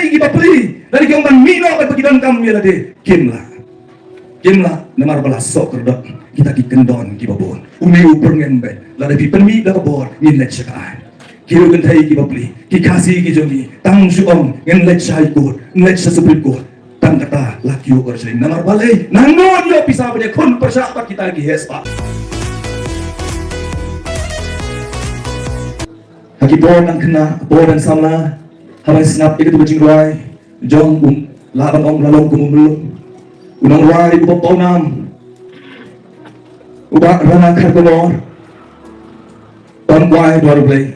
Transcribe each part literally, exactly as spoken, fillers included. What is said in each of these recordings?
ki bapli, lada ki ong ban mih noh bad ba ki donkam ïa lade, kim lah. Kim lah, namar ba la soh kordor kita ki kyndon kiba bun. Une u pyrngem beit, lada phi pynmih da ka bor, ngin leit sha ka aiñ. Ki riew kynthei ki bapli, ki Khasi ki jong ngi, tang shu ong, ngin leit sha High Court, ngin leit sha Supreme Court. Tang kata la kiew orjring, namar balei, nangno ïoh pisa ban ïakhun pyrshah bad kita ki heh spah. Ha ki por nang khynnah, por nang samla, haba sngap ïa katu ka jingrwai jong u, lah ban ong la long kum u mlung, u nongrwai uba pawnam, u Bah Rana Kharkongor, Pamkwai Dwar U Blei.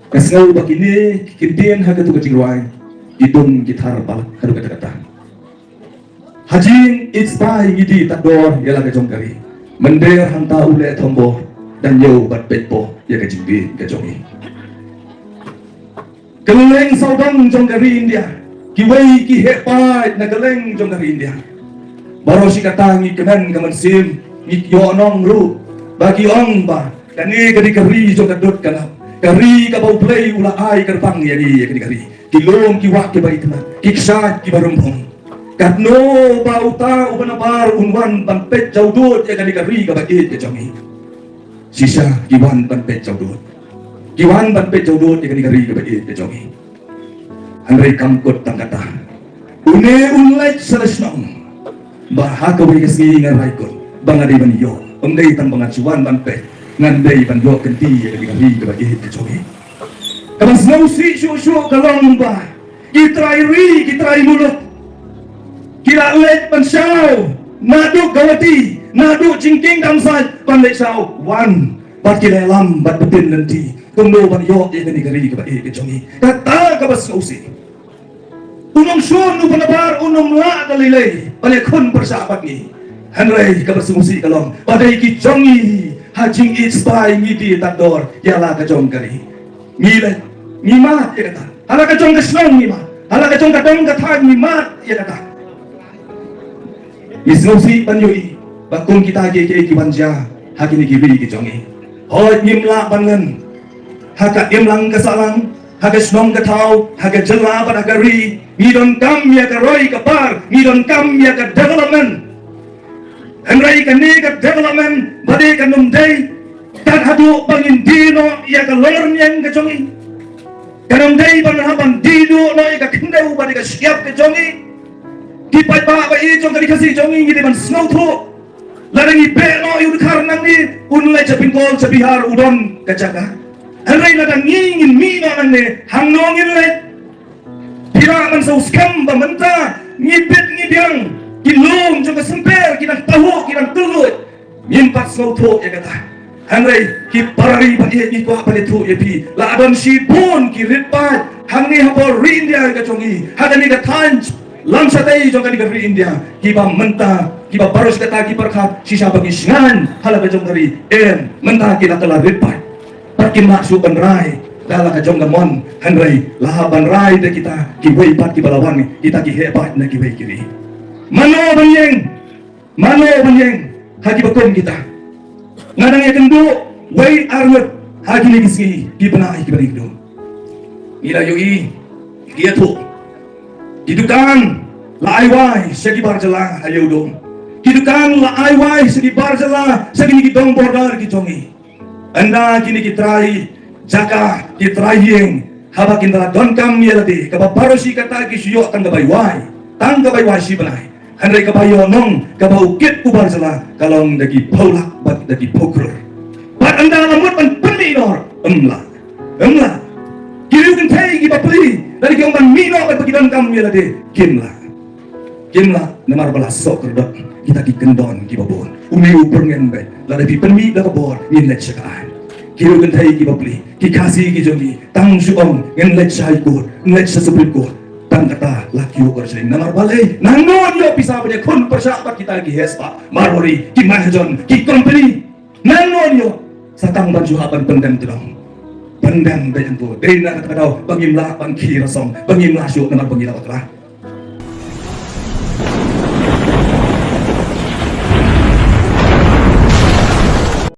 Nga sngew ba kine ki ktien ha katu ka jingrwai ki dum ki thar palat haduh katta katta. Ha jingïeit spah ngi die tad dor ïa la ka jong ka ri. Mynder hangta u leh thombor, dang ïew bad peit bor ïa ka jingdie ka jong ngi. Kylleng sawdong jong ka ri India, kiwei ki heh paid na kylleng jong ka ri India. Baroh shi katta ngi kmen ka mynsiem, ngi ïoh nong ruh ba ki ong ba kane ka dei ka ri jong ka dud ka nap, ka ri kaba U Blei u la ai kyrpang ïa ngi ïa kane ka ri. Ki lum ki wah kiba itynnad, ki kshaid kiba rymphang. Katno ba uta uba nabar un wan ban peit jawdud ïa kane ka ri kaba ïeit ka jong ngi. Shisha ki wan ban peit jawdud. Ki wan ban peit jawdud ïa kane ka ri kaba ïeit ka jong ngi. Hynrei kam kut tang kata. Une un leit sha la shnong. Ba ha kawei ka sngi nga rai kut ba nga dei ban ïoh. Ym dei tang ba nga shu wan ban peit. Ngan dei ban ïoh kynti ïa kane ka ri kaba ïeit ka jong ngi. Kaba sngewsih shuh shuh ka long ba ki trai ri, ki trai muluk, ki la leit ban shaw naduh Guwahati, naduh jingkieng dam sait ban leit shaw wan bad ki leh lam bad btin lynti kumno ban ïoh ïa kane ka ri kaba ïeit ka jong ngi. Kata kaba sngewsih. U nongshun uba nabar un ym lah da lei lei ban ïakhun pyrshah bad ngi. Hynrei kaba sngewsih ka long ba dei ki jong ngi, ha jingïeit spah ngi die tad dor ïa la ka jong ka ri. Ngi leh, ngi mad ïa kata. Ha la ka jong ka shnong ngi mad, ha la ka jong ka dong ka thaiñ ngi mad ïa kata. Ngi sngewsih ban ïohi ba kum kita kiei kiei ki wan jia ha kine ki ri ki jong ngi. Hooid, ngim lah ban len ha ka imlang ka sahlang, ha ka shnong ka thaw, ha ka jylla bad ha ka ri. Ngi donkam ïa ka roi ka par, ngi donkam ïa ka development. Hynrei kane ka development ba dei kan ym dei tad haduh ba ngin die noh ïa ka longrynieng ka jong ngi. Kan ym dei ban hap ban die duh noh ïa ka khyndew bad ïa ka shyiap ka jong ngi. Ki paidbah ba ïeit jong ka ri Khasi jong ngi, ngi dei ban sngewthuh. Lada ngi beh noh ïa u dkhar nangne, un leit sha Bengal, sha Bihar, u don ka jaka. Hynrei lada ngi ngin mih noh nangne, hangno ngin leit? Phi lah ban sngewskhem ba mynta ngi bit ngi biang, ki lum jong ka symper ki dang pahuh, ki dang tylluid. Ngim pat sngewthuh ïa kata. Hynrei ki para ri ba ïeit, ngi kwah ban ïathuh ïa phi, la don shibun ki rit paid hangne ha bor ri India ka jong ngi, ha kane ka thaiñ lam shatei jong kane ka ri India, kiba mynta, kiba baroh shi katta ki pyrkhat shisha ba ngi shngaiñ ha la ka jong ka ri. Em, mynta ki la kylla rit paid. Bad kim lah shuh ban rai da la ka jong ka mon, hynrei la hap ban rai da kita kiwei pat kiba la wan, kita ki heh paid na kiwei ki ri. Mano ban ïeng, mano ban ïeng ha kiba kum kita? Nga dang ïakynduh wei ar ngut ha kine ki sngi, ki bnai kiba dang ïakynduh. Ngi la ïohi, ngi ïathuh, ki dukan la ai wai sha ki bar jylla ha Ïewduh. Ki dukan la ai wai sha ki bar jylla, sha kine ki dong border ki jong ngi. Ynda kine ki trai jaka, ki trai ïing, haba kin da la donkam ïa lade, kaba baroh shi katta ki shu ïoh tang ka bai wai, tang ka bai wai shi bnai. Hynrei kaba ïoh nong, kaba u kit u bar jylla, ka long da ki phew lak bad da ki phew klur. Bad ynda la mut ban pynmih noh, ym lah, ym lah. Ki riew kynthei ki bapli, lada ki ong ban mih noh bad ba ki donkam ïa lade, kim lah. Kim lah, namar ba la soh kordor kita ki kyndon kiba bun. Une u pyrngem beit, lada phi pynmih da ka bor, ngin leit sha ka aiñ. Ki riew kynthei ki bapli, ki Khasi ki jong ngi, tang shu ong, ngin leit sha High Court, ngin leit sha Supreme Court. Tang kata la kiew orjring, namar balei, nangno ïoh pisa ban ïakhun pyrshah bad kita ki heh spah, Marwari, ki mahajon, ki company. Nangno ïoh, sa tang ban shu hap ban pyndem tdong. Pyndem beit hangto. Dei na kata ka daw ba ngim lah ban khie rasong, ba ngim lah shuh namar ba ngi la bakla.